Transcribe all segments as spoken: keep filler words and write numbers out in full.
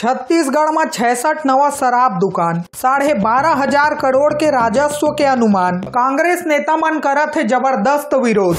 छत्तीसगढ़ म छियासठ नवा शराब दुकान, साढ़े बारह हजार करोड़ के राजस्व के अनुमान। कांग्रेस नेता मन करत हे जबरदस्त विरोध।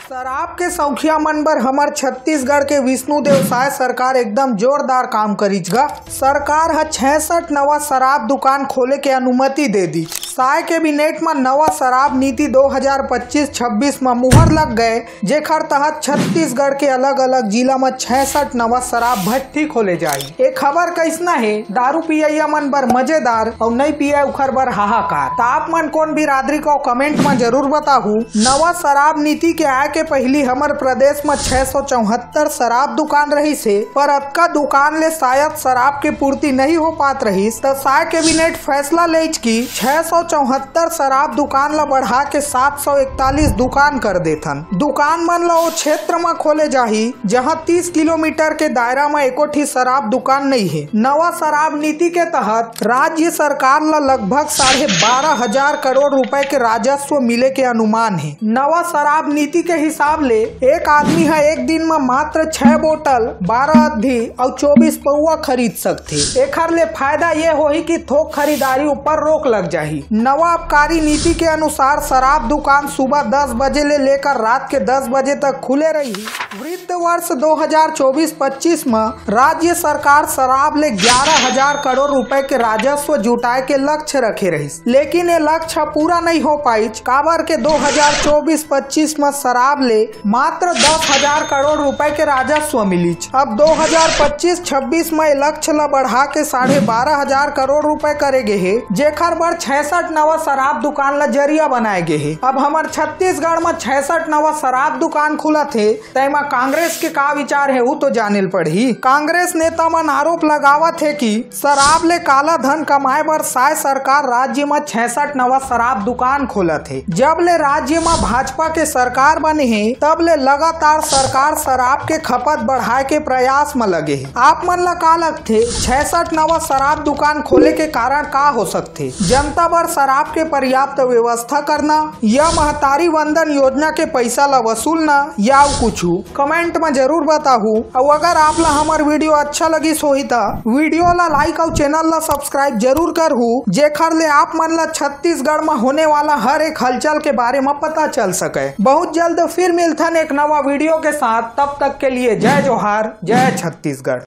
शराब के शौकिया मन बर हमर छत्तीसगढ़ के विष्णुदेव साय सरकार एकदम जोरदार काम करिच गा। सरकार ह छियासठ नवा शराब दुकान खोले के अनुमति दे दी। साय कैबिनेट म नवा शराब नीति दो हज़ार पच्चीस छब्बीस म मुहर लग गए, जेखर तहत छत्तीसगढ़ के अलग-अलग जिला म छियासठ नवा शराब भट्टी खोले जाही। ए खबर कइसना हे? दारू पियैया मन बर मजेदार अउ नइ पिए उखर बर हाहाकार। त आप मन कोन बिरादरी के हो, comment म जरूर बताहू। नवा शराब नीति के आय के पहिली हमर प्रदेश म छह सौ चौहत्तर शराब दुकान रहिस हे, पर अतका दुकान ले शायद शराब के पूर्ति नहीं हो पात रहिस, त साय कैबिनेट फैसला लेइच कि छह सौ चौहत्तर शराब दुकान ल बढ़ा के सात सौ इकतालीस दुकान कर देथन। दुकान मन ल ओ क्षेत्र म खोले जाही, जहां तीस किलोमीटर के दायरा म एको ठी शराब दुकान नइ हे। नवा शराब नीति के तहत राज्य सरकार ल लगभग साढ़े बारह हजार करोड़ रुपए के राजस्व मिले के अनुमान हे। नवा शराब नीति के हिसाब ले एक आदमी ह एक दिन म मात्र छह बोतल, बारह अद्धी अउ चौबीस पौवा खरीद सकथे। एखर ले फायदा ये होही कि थोक खरीदारी ऊपर रोक लग जाही। नवा आबकारी नीति के अनुसार शराब दुकान सुबह दस बजे ले लेकर रात के दस बजे तक खुले रही। वित्त वर्ष दो हज़ार चौबीस पच्चीस म राज्य सरकार शराब ले ग्यारह हजार करोड़ रुपए के राजस्व जुटाए के लक्ष्य रखे रहिस, लेकिन ये लक्ष्य पूरा नहीं हो पाइच, काबर के दो हज़ार चौबीस पच्चीस म शराब ले मात्र दस हजार करोड़ रुपए के राजस्व मिलिच। अब दो हज़ार पच्चीस छब्बीस म ये लक्ष्य ल बढ़ा के साढ़े बारह हजार करोड़ रुपए करे गे हे, जेखर बर छियासठ नवा शराब दुकान ल जरिया बनाए गे हे। अब हमर छत्तीसगढ़ म छियासठ नवा शराब दुकान खुलत हे, तेमा कांग्रेस के का विचार हे, उ तो जाने ल पड़ही। कांग्रेस नेता मन आरोप लगावत हे कि शराब ले काला धन कमाए बर साय सरकार राज्य म छियासठ नवा शराब दुकान खोलत हे। जब ले राज्य म भाजपा के सरकार बने हे, तब ले लगातार सरकार शराब के खपत बढ़ाए के प्रयास म लगे हे। आप मन ला का लगथे, छियासठ नवा शराब दुकान खोले के कारण का हो सकथे? जनता बर शराब के पर्याप्त व्यवस्था करना या महतारी वंदन योजना के पैसा ला वसूलना या अउ कुछु? Comment म जरूर बताहू। अउ अगर आप ला हमर video अच्छा लगिस होही त video ला like अउ channel ला subscribe जरूर करहू, जेखर ले आप मन ला छत्तीसगढ़ म होने वाला हर एक हलचल के बारे म पता चल सके। बहुत जल्द फिर मिलथन एक नवा video के साथ, तब तक के लिए जय जोहार, जय छत्तीसगढ़।